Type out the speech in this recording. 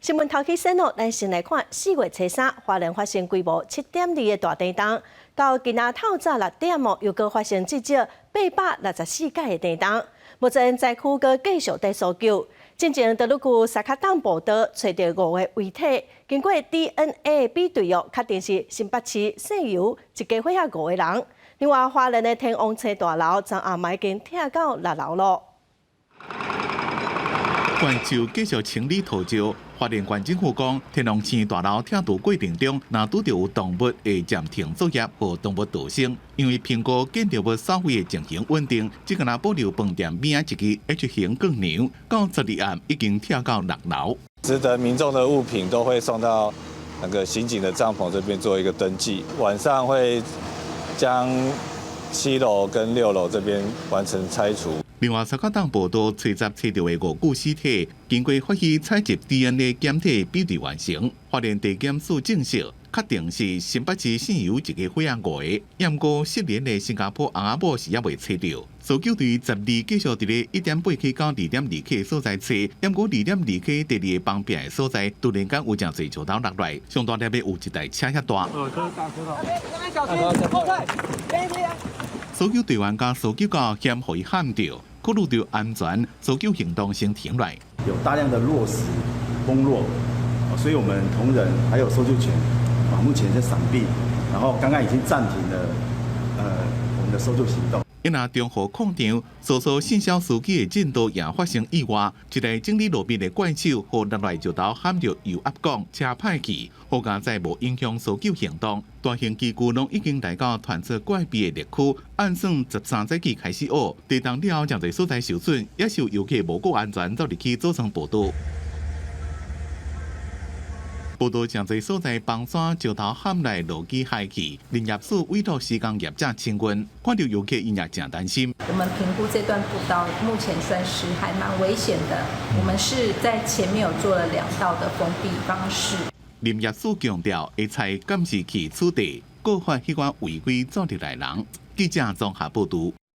新聞頭起先哦，咱先來看4月初3，花蓮發生規模7.2的大地動，到今仔透早6點哦，又閣發生至少864蓋的地動。目前災區閣繼續在搜救，進前德魯固沙卡洞步道揣著五个遺體，經過 DNA 比對哦，確定是新北市姓游一家伙仔五个人。另外，花蓮的天王星大樓昨暗已經拆到六樓囉。怪手繼續清理土石，花蓮縣政府講，天王星大樓拆除過程中，若拄著有動物會暫停作業，予動物逃生。因為評估建築物掃毀的情形穩定，只干焦保留飯店邊仔一支 H 型鋼梁，到12暗已經拆到六樓。值得民眾的物品都會送到那個刑警的帳篷這邊做一個登記，晚上會將7樓跟6樓這邊完成拆除。另外，沙卡洞步道吹十揣著的五具屍體，經過法醫採集 DNA 檢體比對完成，花蓮地檢署證實，確定是新北市姓游一家伙仔五个，毋過失聯的新加坡翁仔某是猶未揣著。搜救隊12繼續佇咧1.8 K 到2.2 K 所在揣，毋過2.2 K 第二個崩壁的所在，突然間有誠濟石頭落來，上大粒的有一台車遐大。搜救隊員佮搜救狗險予伊撼著，考慮著安全，搜救行動先停來。有大量的落石崩落，所以我們同仁還有搜救犬啊，目前在閃避，然後剛剛已經暫停了，我們的搜救行動。因若中和礦場，搜索姓蕭司機的進度也發生意外，一個整理路面的怪手予落來石頭撼著油壓管，車歹去，好佳哉無影響搜救行動。大型機具攏已經來到傳出怪秘的綠區，按算13早起開始挖，地動了後誠濟所在受損，也是有遊客無顧安全走入去做成步道。步道誠濟所在崩山石頭撼來路基害去，林業署委託施工業者清運，看著遊客𪜶也誠擔心。我們評估這段步道目前算是還蠻危險的，我們是在前面有做了兩道的封閉方式。林業署強調，會採監視器取締，告發彼款違規走入來人。記者綜合報導。